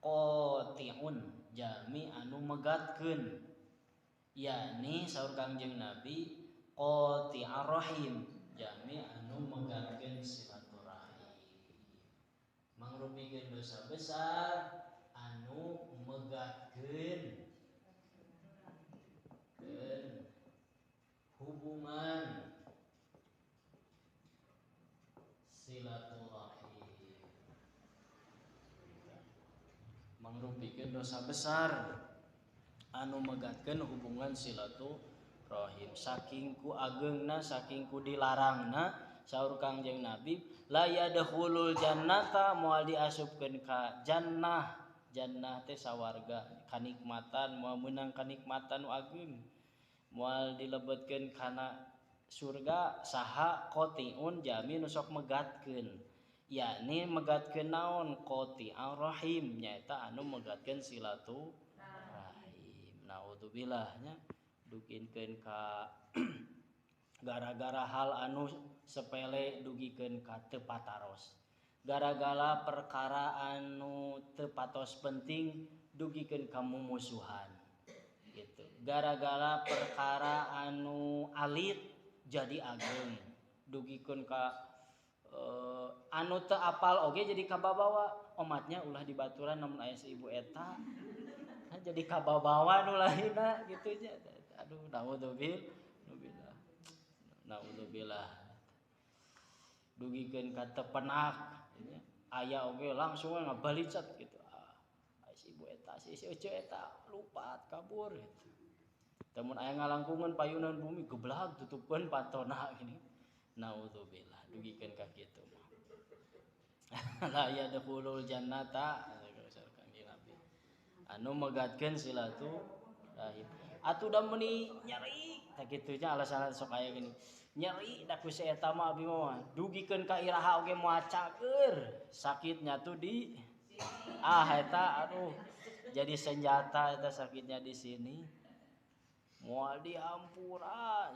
Qati'un jami anu megatkeun, yakni saur Kangjeng Nabi qati'ar rahim jami anu megatkeun silaturahim. Mangrupikeun dosa besar anu megatkeun hubungan silaturahim. Mangrupikeun dosa besar anu megatkeun hubungan silaturahim. Saking ku ageungna, saking ku dilarangna, saur Kangjeng Nabi la yadkhulul jannata moal diasupkeun ka jannah. Jannah teh sawarga, kanikmatan, moal meunang kanikmatan nu ageung, moal dilebetkeun kana surga saha qati'un jami nu sok megatkeun, yakni megatkeun naon? Qati'ar rahim, nyaeta anu megatkeun silaturahim. Naudzubillah nya, dugikeun ka gara-gara hal anu sepele dugikeun ka teu pataros, gara-gara perkara anu teu patos penting dugikeun ka mumusuhan gitu, gara-gara perkara anu alit jadi ageng dugikeun ka anu teu apal oge jadi kababawa omatnya ulah dibaturan namun aya si ibu eta nah, jadi kababawa nu lainna gitu nya. Aduh, naudzubillah, naudzubillah, dugikeun ka teu penak nya, aya oge langsung ngabalicat gitu, ah si ibu eta si ece eta lupat kabur gitu. Temun aya ngalangkungan payunan bumi geblag tutupkeun pantona gini. Naudzubillah, dugikeun ka kitu mah. La yadkhulul jannata Kangjeng Nabi anu megatkeun silaturahim. Atuh da meuni nyeri tah kitu nya, alasan sok aya gini. Nyeri da ku si eta mah abi mah dugikeun ka iraha oge moal cager. Sakitnya tuh di ah eta aduh jadi senjata eta sakitnya di sini. Moal dihampura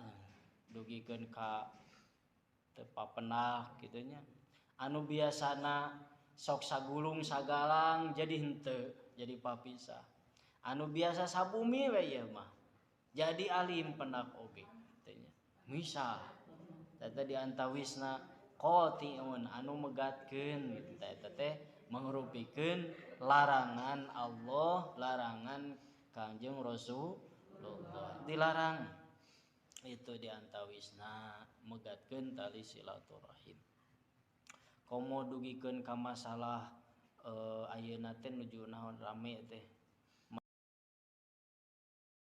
dugikeun ka teu papenak kitu nya. Anu biasana sok sagulung sagalang jadi henteu, jadi papisah. Anu biasa sabumi we ieu mah jadi alim penak oge kitu nya. Misah eta di antawisna qati'un anu megatkeun gitu tah, eta teh mangrupikeun larangan Allah, larangan Kangjeng Rasulullah, dilarang itu di antawisna megatkeun tali silaturahim. Komo dugikeun ka masalah ayeuna teh nuju naon rame teh